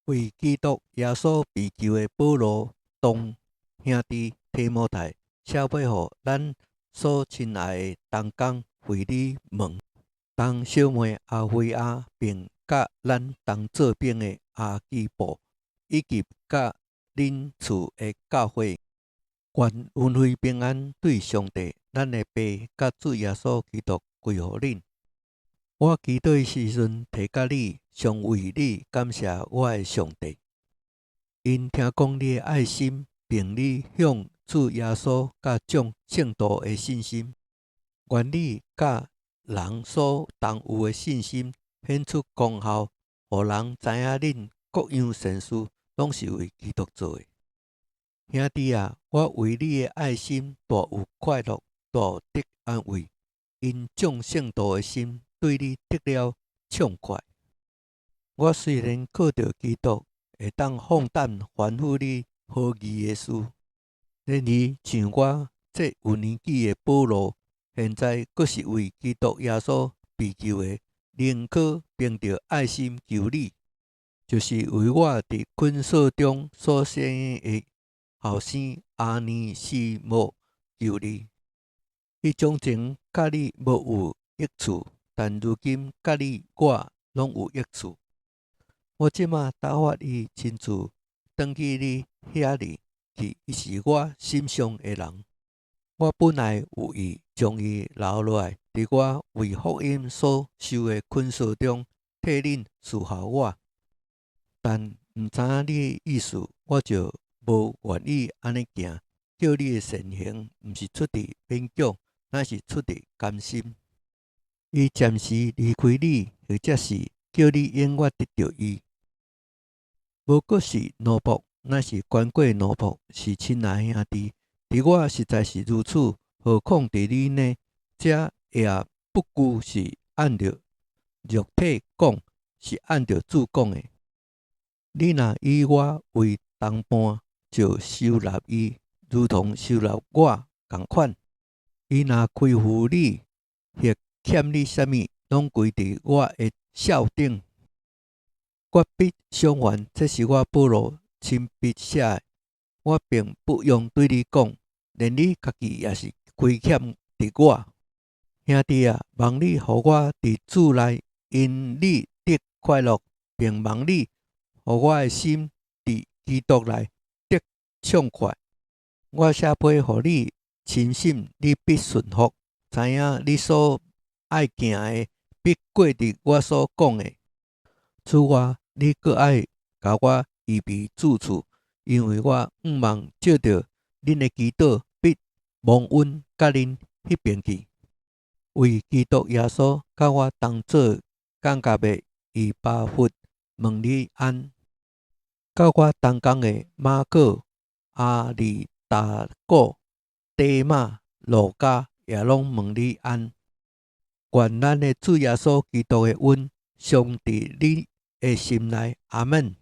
為基督耶穌被囚的保羅同兄弟提摩太寫批予咱所親愛的同工腓利門、同小妹阿非亞，並佮咱同做兵的亞基布，以及佮恁厝的教會。願恩惠平安對上帝，咱的爸佮主耶穌基督歸予恁。我祈禱的時陣提佮你，常為你感謝我的上帝。因聽講你的愛心，並你向主耶穌佮眾聖徒的信心。願你佮人所同有的信心顯出功效，予人知影恁各樣善事攏是為基督做的。兄弟啊，我為你的愛心大有快樂，大有得安慰，因眾聖徒的心對你得了暢快。我雖然靠著基督會當放膽吩咐你合宜的事，然而像我這有年紀的保羅，現在閣是為基督耶穌被囚的，寧可憑著愛心求你，就是為我佇捆鎖中所生的後生阿尼西母求你。彼從前佮你無有益處，但如今佮你我攏有益處。我這馬打發伊親自轉去你遐裡去，伊是我心上的人。我本來有意將伊留落來，佇我為福音所受的捆鎖中，替恁侍候我。但毋知影你的意思，我就無願意按呢行，叫你的善行毋是出佇勉強，乃是出佇甘心。伊暫時離開你，或者是叫你永遠得著伊。無閣是奴僕，乃是懸過奴僕，是親愛兄弟。佇我實在是如此，何況佇你呢？這也不拘是按著肉體講，是按著主講的。你若以我為同伴，就收納伊，如同收納我仝款。伊若虧負你，或欠你啥物，攏歸佇我的數頂。決必償還，這是我保羅親筆寫的。我並不用對你講，連你家己也是虧欠佇我。兄弟啊，望你予我佇主內因你得快樂，並望你予我的心佇基督內得暢快。我寫批予你，深信你必順服，知影你所愛行的必過佇我所講的。此外，你閣愛共我預備住處，因為我向望藉著恁的祈禱，必蒙允到恁彼邊去。為基督耶穌佮我同做監獄的以巴弗問你安。佮我同工的馬可、阿里達古、底馬、路加也攏問你安。願咱的主耶穌基督的恩常佇你的心內。阿門。